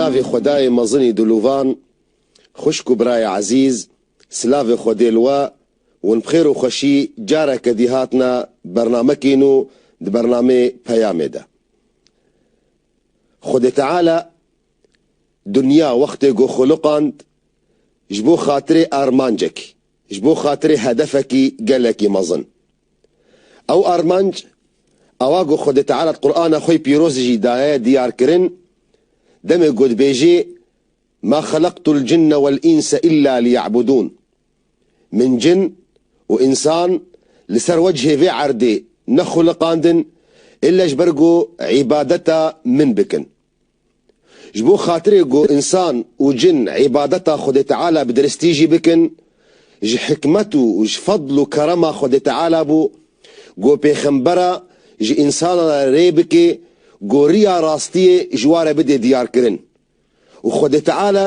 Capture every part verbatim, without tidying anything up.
Navê Xwedayê mezinî dilûvan, xwişk û birayê ezîz, silavê Xwedê li we, hûn bi xêr û xweşî careke dî hatine bernamekê nû di bernamê Peyamê de. Xwedê Teala dinya wextê ku xuliqand, ji bo xatirê armancekî, ji bo xatirê hedefekî gelekî mezin. Ew armanc, ewa ku Xwedê Teala di Qur'ana xwe yê pîroz jî daye diyar kirin, demê ku dibêjê, "Ma xeleqtul cinne wel înse îlla liya'budûn." Min cin û însan li ser wechê vê erdê nexuliqandin, îlle ji ber ku îbadeta min bikin. Ji bo xatirê ku însan û cin îbadeta Xwedê Teala bi diristî jî bikin, ji hikmet û ji fedl û kerema Xwedê Teala bû, ku pêxembera ji însanan re rê bike, ku riya rastiyê ji wa re bidê diyar kirin. Û Xwedê Teala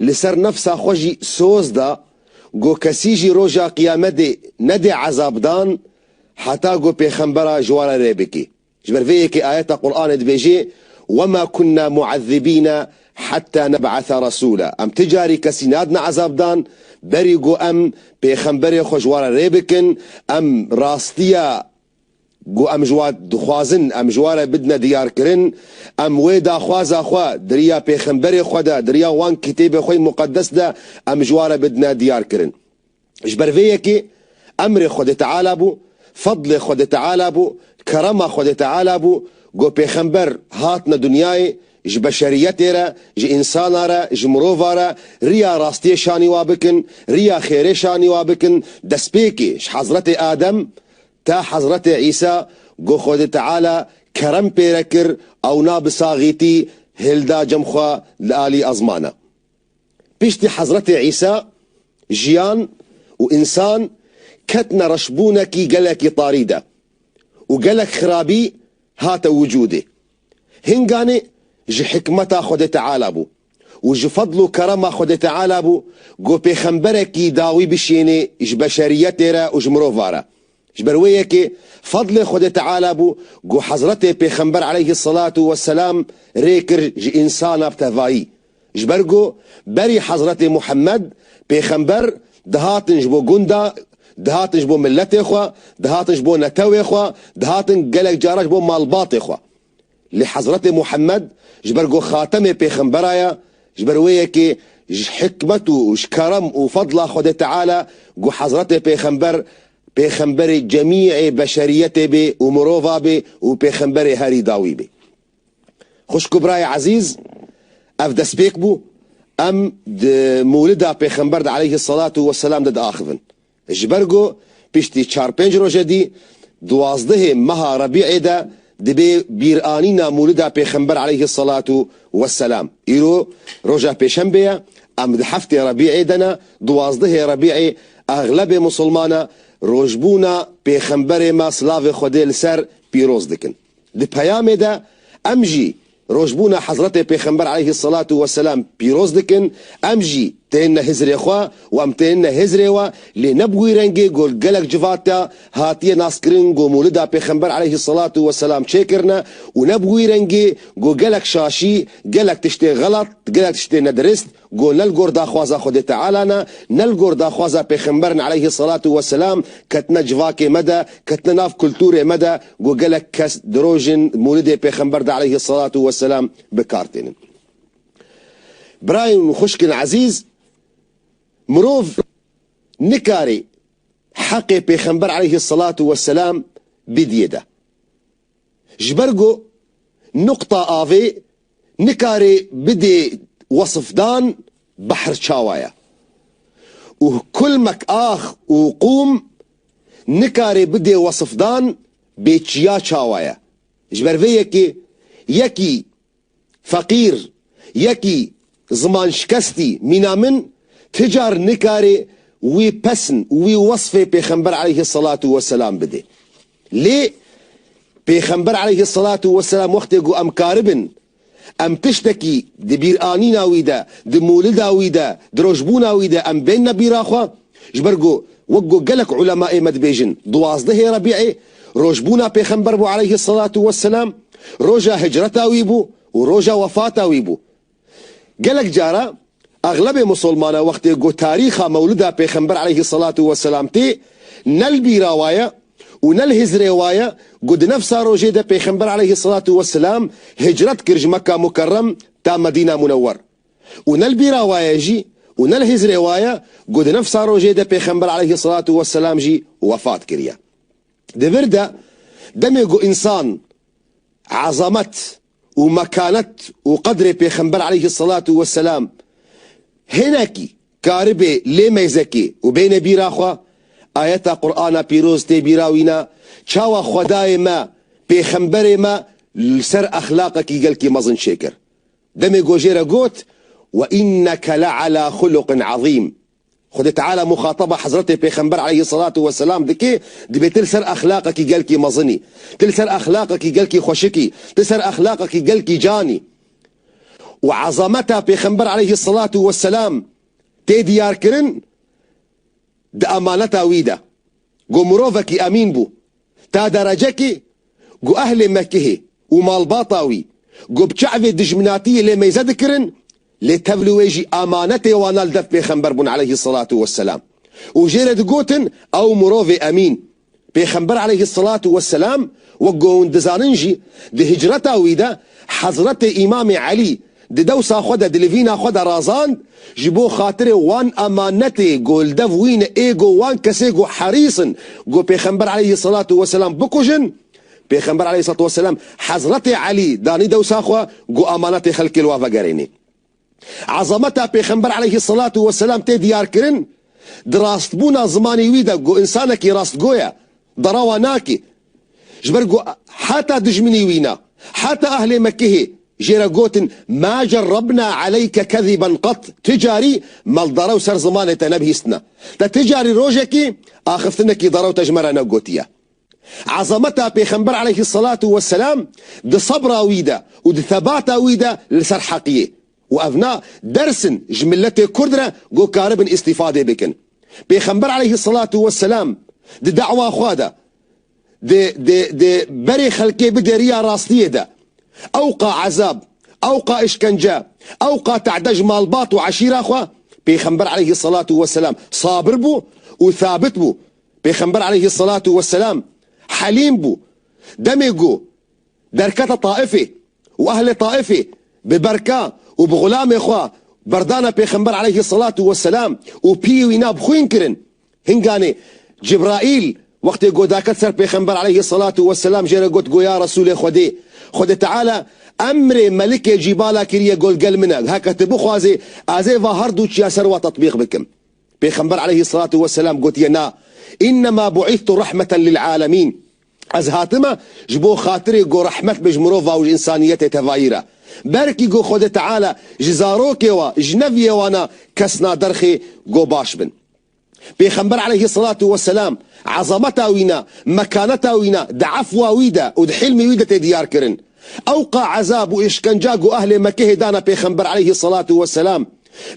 li ser nefsa xwe jî soz da, ku kesî jî roja qiyametê nedê ezabdan, heta ku pêxembera ji wa re rê bike. Ji ber vê yekê ayeta Qur'anê dibêje, "Wema kunna mu'ezzibîne hetta neb'ese resûla." Em ti carî kesî nadine ezabdan, berî ku em pêxemberê xwe ji wa re rê bikin, em rastiya ku em ji wa dixwazin, em ji wa re bidine diyar kirin, em wê daxwaza xwe di riya pêxemberê xwe de, di riya wan kitêbê xwe yê muqeddes de, em ji wa re bidine diyar kirin. Ji ber vê yekê emrê Xwedê Teala bû, fedlê Xwedê Teala bû, kerema Xwedê Teala bû, ku pêxember hatine dinyayê, ji beşeriyetê re, ji însana re, ji mirova re riya rastiyê şanî wa bikin, riya xêrê şanî wa bikin, destpêkê ji Hezretê Adem ta Hezretê Îsa, ku Xwedê Teala kerem pê re kir, ew na bi saxîtî hilda cem xwe li alî ezmana. Piştî Hezretê Îsa, jiyan û însan ketine reşbûnekî gelekî tarî de û gelek xirabî hate wicûdê. Hinganê ji hikmeta Xwedê Teala bû û ji fedl û kerema Xwedê Teala bû, ku pêxemberekî dawî bişênê ji beşeriyetê re û ji mirova re. Ji ber wê yekê fedlê Xwedê Teala bû, ku Hezretê Pêxember aleyhisselatu vesselam rê kir ji însana bi tevayî. Ji ber ku berî Hezretê Muhammed pêxember dihatin ji bo gunda, dihatin ji bo miletê xwe, dihatin ji bo netewê xwe, dihatin gelek cara ji bo malbatê xwe. Lê Hezretê Muhammed ji ber ku xatemê pêxembera ye, ji ber wê yekê ji hikmet û ji kerem û fedla Xwedê Teala ku Hezretê Pêxember, pêxemberê cemîê beşeriyetê bê û mirova bê û pêxemberê herî dawî bê. Xwişk û birayê ezîz, ev destpêk bû. Em di Mûlida Pêxember de aleyhisselatu vesselam de diaxivin. Ji ber ku piştî çar pênc roje dî, duwazdehê meha Rebî'ê de dibe bîranîna Mûlida Pêxember aleyhisselatu vesselam. Îro roja pêşembê ye, em di heftê Rebî'ê de ne, duwazdehê Rebî'ê exlebê misilmana rojbûna Pêxemberê me silavê Xwedê li ser pîroz dikin. Di peyamê de em jî rojbûna Hezretê Pêxember aleyhisselatu vesselam pîroz dikin, em jî têne hizrê xwe û em têne hizrê we, lê ne bi wî rengê ku gelek civata hatiye naskirin ku Mûlida Pêxember aleyhisselatu vesselam çêkirine û ne bi wî rengê ku gelek şaşî, gelek tiştê xelat, gelek tiştê nedirist, ku ne li gor daxwaza Xwedê Teala ne, ne li gor daxwaza Pêxemberin aleyhisselatu vesselam ketine civakê me de, ketine nav kulturê me de, ku gelek kes di rojên Mûlidê Pêxember de aleyhisselatu vesselam bi kar tênin. Birayên û xwişkên ezîz, mirov nikarê heqê Pêxember aleyhisselatu vesselam bidiyê de. Ji ber ku nuqta avê nikarê bidê wesifdan behr çawa ye. Û kulmek ax û qûm nikarê bidê wesifdan bêçiya çawa ye. Ji ber vê yekê yekî feqîr, yekî zimanşikestî mîna min, ti car nikarê wî pesn û wî wesfê Pêxember aleyhisselatu vesselam bidê. Lê Pêxember aleyhisselatu vesselam wextê ku em karibin, em tiştekî di bîranîna wî de, di mûlida wî de, di rojbûna wî de em bênine bîra xwe, ji ber ku wek ku gelek ulemayê me dibêjin, duwazdehê Rebî'ê rojbûna Pêxember bû aleyhisselatu vesselam, roja hicreta wî bû û roja wefata wî bû. Gelek cara exlebê misilmana wextê ku tarîxa mewlida Pêxember aleyhisselatu vesselam tê, ne li bîra wa ye û ne li hizrê wa ye ku di nefsa rojê de Pêxember aleyhisselatu vesselam hicret kir ji Mekka Mukerrem ta Medîna Munewwer. Û ne li bîra wa ye jî û ne li hizrê wa ye ku di nefsa rojê de Pêxember aleyhisselatu vesselam jî wefat kiriye. Di vir de demê ku însan ezamet û mekanet û qedrê Pêxember aleyhisselatu vesselam hinekî karibê lê meyzekê û bêne bîra xwe, ayeta Qur'ana pîroz tê bîra wîna, çawa Xwedayê me Pêxemberê me li ser exlaqekî gelkî mezin çêkir. Demê ku jê re got, "Ve inneke le ala xuluqin azîm." Xwedê Teala muxataba Hezretê Pêxember aleyhisselatu vesselam dike, dibê tu li ser exlaqekî gelkî mezinî, tu li ser exlaqekî gelkî xweşikî, tu ser exlaqekî gelkî canî. Û ezameta Pêxember aleyhisselatu vesselam tê diyarkirin di emaneta wî de. Ku mirovekî emîn bû. Ta derecekî ku ehlê Mekkehê û malbata wî ku bi çavê dijminatiyê lê meyze dikirin, lê tevlî wê jî emanetê wana li dev Pêxember bûn aleyhisselatu vesselam. Û jê re digotin ew mirovê emîn. Pêxember aleyhisselatu vesselam, wek ku hûn dizanin jî, di hicreta wî de Hezretê Îmamê Elî di dewsa xwe de, di livîna xwe de razand, ji bo xatirê wan emanetê ku li dev wî ne, ê ku wan kesê ku herîs in ku Pêxember aleyhisselatu vesselam bikujin, Pêxember aleyhisselatu vesselam Hezretê Elî danî dewsa xwe ku emanetê xelkê li wa vegerênê. Ezameta Pêxember aleyhisselatu vesselam tê diyarkirin di rastbûna zimanê wî de ku însanekî rastgo ye, derewa nake. Ji ber ku heta dijminî wî ne, heta ehlê Mekkehê jê re gotin, "Ma cerrabna aleyke keziben qet." Ti carî me li derew ser zimanê te nebihîstine. Te ti carî rojekî axiftinekî derew te ji me re negotiye. Ezameta Pêxember aleyhisselatu vesselam di sebra wî de û di thebata wî de li ser heqiyê. Û evna dersin ji miletê Kurd re ku karibin îstîfadê bikin. Pêxember aleyhisselatu vesselam di dawa xwe de, di, di, di berê xelkê bidê riya rastiyê de, ewqa ezab, ewqa îşkence, ewqa tehde ji malbat û eşîra xwe, Pêxember aleyhisselatu vesselam sabir bû û thabit bû. Pêxember aleyhisselatu vesselam helîm bû. Demê ku derkete Taifê û ehlê Taifê bi berka û bi xulamê xwe berdana Pêxember aleyhisselatu vesselam û piyê wî na bi xwîn kirin. Hinganê Cibraîl wextê ku daket ser Pêxember aleyhisselatu vesselam jê re got ku ya Resûlê Xwedê, Xwedê Teala emrê melikê cîbala kiriye ku li gel min e. Heke tu bixwazê ez ê va her du çiya ser wa tetbîq bikim. Pêxember aleyhisselatu vesselam gotiye, "Na, innema bu'istu rahmeten lil alemîn." Ez hatime ji bo xatirê ku rehmet be ji mirova û ji însaniyetê tevayî re. Belkî ku Xwedê Teala ji zarokê wa, ji neviyê wana kes na derxê ku baş bin. Pêxember aleyhisselatu vesselam ezameta wî ne, mekaneta wî ne, di efwa wî de û di hilmê wî de tê diyar kirin. Ewqa ezab û îşkenca ku ehlê Mekkehê dana Pêxember aleyhisselatu vesselam.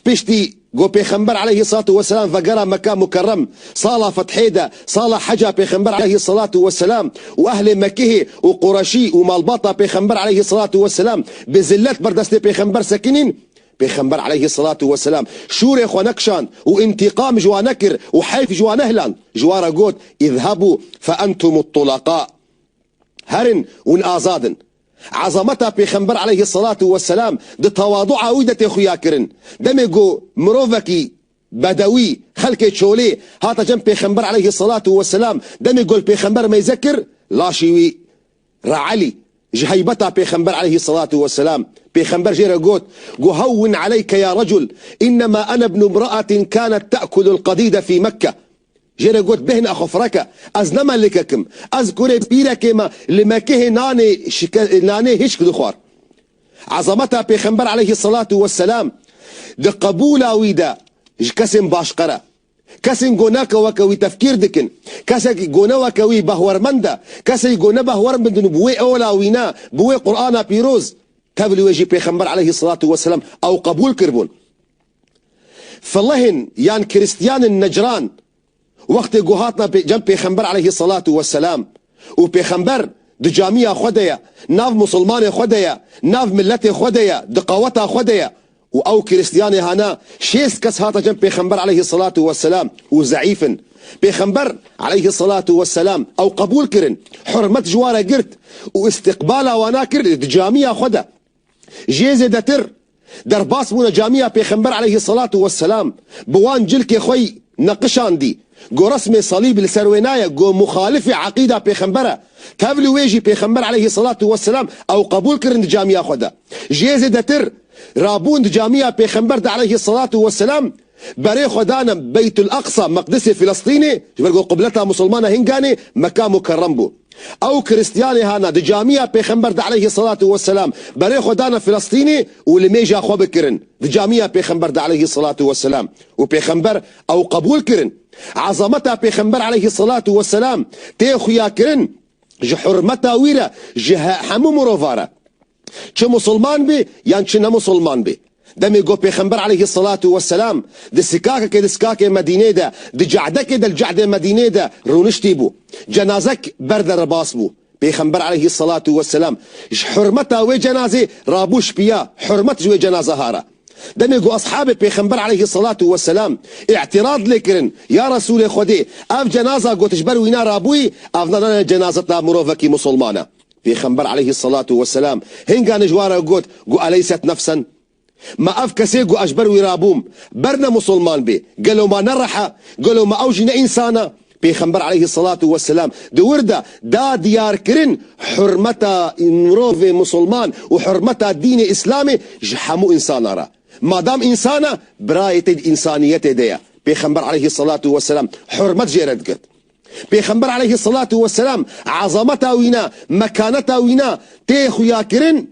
Piştî ku Pêxember aleyhisselatu vesselam vegera Mekka Mukerrem, sala fethê de, sala heca Pêxember aleyhisselatu vesselam û ehlê Mekkehê û Qureşî û malbata Pêxember aleyhisselatu vesselam bi zillet ber destê Pêxember sekinîn, Pêxember aleyhisselatu vesselam şûrê xwe nekişand û întîqam ji wan nekir û heyf ji wan nehiland. Ji wan re got, "Îzhebû fe entumut tulaka." Herin, hûn azad in. Ezameta Pêxember aleyhisselatu vesselam di tewadua wî de tê xuya kirin. Demê ku mirovekî bedewî, xelkê çolê hate cem Pêxember aleyhisselatu vesselam, demê ku li Pêxember meyze kir, laşî wî reelî ji heybeta Pêxember aleyhisselatu vesselam. Pêxember jê re got, ku "Hewwin aleyke ya recul, innema ene ibnu imraatin kanet te'kulul qedîde fî Mekke." Jê re got, "Bêhna xwe fireke, ez ne melikek im. Ez kurê pîrekê me li Mekehê nanê şike-, nanê hişk dixwar." Ezameta Pêxember aleyhisselatu vesselam di qebûla wî de ji kesên başqer e. Kesên ku ne weke wî tefkîr dikin, kesek ku ne weke wî behwermend e, kesek ku ne behwermend in û bi wê ola wî ne, bi wê Qur'ana pîroz, tevlî wê jî Pêxember aleyhisselatu vesselam ew qebûl kiribûn. Filihên yan Kristiyanên Necran, wextê ku hatine pê-, cem Pêxember aleyhisselatu vesselam û Pêxember di camiya xwe de ye, nav misilmanê xwe de ye, nav miletê xwe de ye, di qaweta xwe de ye Û ew Kristiyanê hana şêst kes hate cem Pêxember aleyhissalatu vesselam û zeîf in. Pêxember aleyhissalatu vesselam ew qebûl kirin, hurmet ji wan re girt û îstiqbala wana kir di camiya xwe de. Jê zêdetir derbas bûne camiya Pêxember aleyhissalatu vesselam, bi wan cilkê xwe yî neqişandî. Go resmê salîb li ser wê naye, go muxalifê eqîda Pêxember e. Tevlî wê jî Pêxember aleyhissalatu vesselam ew qebûl kirin di camiya xwe de. Jê zêdetir rabûn di camiya Pêxember de aleyhissalatu vesselam, berê xwe dane Beytul Aqsa, Meqdisê Filistînê, ji ber ku qibleta Musulmana hinganê Meka Mukerrem bû. Ew Kristiyanê hana di camiya Pêxember de aleyhissalatu vesselam berê xwe dane Filistînê û limêja xwe bikirin di camiya Pêxember de aleyhissalatu vesselam. Û Pêxember ew qebûl kirin. Ezameta Pêxember aleyhissalatu vesselam tê xuya kirin ji hurmeta wî re ji he-, hemû mirova re. Çi musulman bê yan çi ne musulman bê. Demê ku Pêxember aleyhissalatu vesselam di sikakekê di sikakê Medînê de, di cehdekê de li cehdê Medînê de rûniştî bû. Cenazek ber derbas bû. Pêxember aleyhissalatu vesselam ji hurmeta wê cenazê rabû şipiya, hurmet ji wê cenaza hara. Demê ku ashabê Pêxember aleyhissalatu vesselam îtirad lê kirin, ya Resûlê Xwedê, ev cenaza ku tu ji ber wîna rabûyî, ev nane cenazeta mirovekî musulman e. Pêxember aleyhissalatu vesselam hingane ji wan re got, got, "Eleyset nefsen?" Ma ev kesê ku ez ji ber wî rabûm, ber ne musulman bê, gelo ma ne reh e, gelo ma ew jî ne însan e? Pêxember aleyhissalatu vesselam di wir de da diyarkirin hurmeta mirovê musulman û hurmeta dînê Îslamê ji hemû însana re. Madam însan e, birayê te di însaniyetê de ye. Pêxember aleyhissalatu vesselam hurmet jê re digirt. Pêxember aleyhissalatu vesselam ezameta wîna, mekaneta wîna tê xuya kirin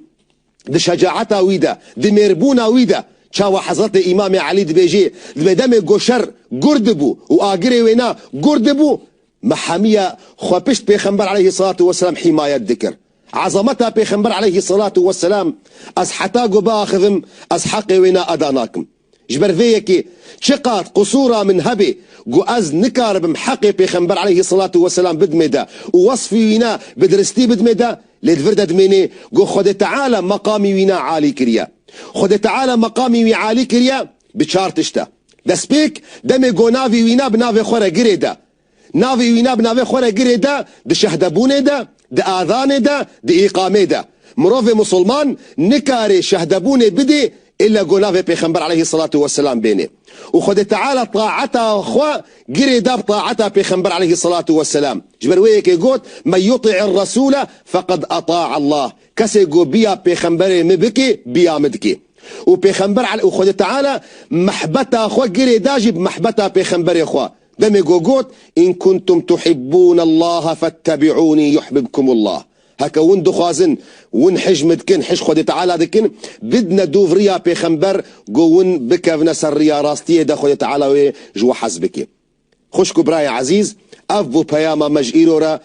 di şecaeta wî de, di mêrbûna wî de. Çawa Hezretê Îmamê Elî dibêjê, dibê demê ku şer gur dibû û agirê wêna gur dibû, me hemiya xwe pişt Pêxember aleyhissalatu vesselam hîmayet dikir. Ezameta Pêxember aleyhissalatu vesselam, ez heta ku biaxivim, ez heqê wêna eda nakim. Ji ber vê yekê çiqas qisûra min hebe ku ez nikaribim heqê Pêxember aleyhissalatu vesselam bidmê de û wesfî wîna bi diristî bidmê de, lê di vir de dimênê ku Xwedê Teala meqamî wîna alî kiriye. Xwedê Teala meqamî wî alî kiriye bi çar tişt e. Destpêk, demê ku navê wîna bi navê xwe re girê de. Navê wîna bi navê xwe re girê de, di şehdebûnê de, di azanê de, di îqamê de. Mirovê musulman nikare şehdebûnê bidê, îlle ku navê Pêxember aleyhissalatu vesselam bênê. Û Xwedê Teala taeta xwe girê da bi taeta Pêxember aleyhissalatu vesselam. Ji ber wê yekê got, "Men yuti'ir resûle feqed ata'a Allah." Kesê ku biya Pêxemberê min bike, biya min dike. Û Pêxember ale-, û Xwedê Teala mehbeta xwe girê da jî bi mehbeta Pêxemberê xwe. Demê ku got, "In kuntum tuhibbûnallaha fettebi'ûnî yuhbibkumullah." Heke win dixwazin, win hij min dikin, hij Xwedê Teala dikin, bidine dûv riya Pêxember, ku win bikevine ser riya rastiyê de Xwedê Teala wê ji we hez bike. Xwişk û birayê ezîz, ev bû peyama me ji îro re.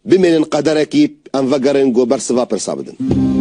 Bimênin qederekî, em vegerin ku bersiva pirsa bidin.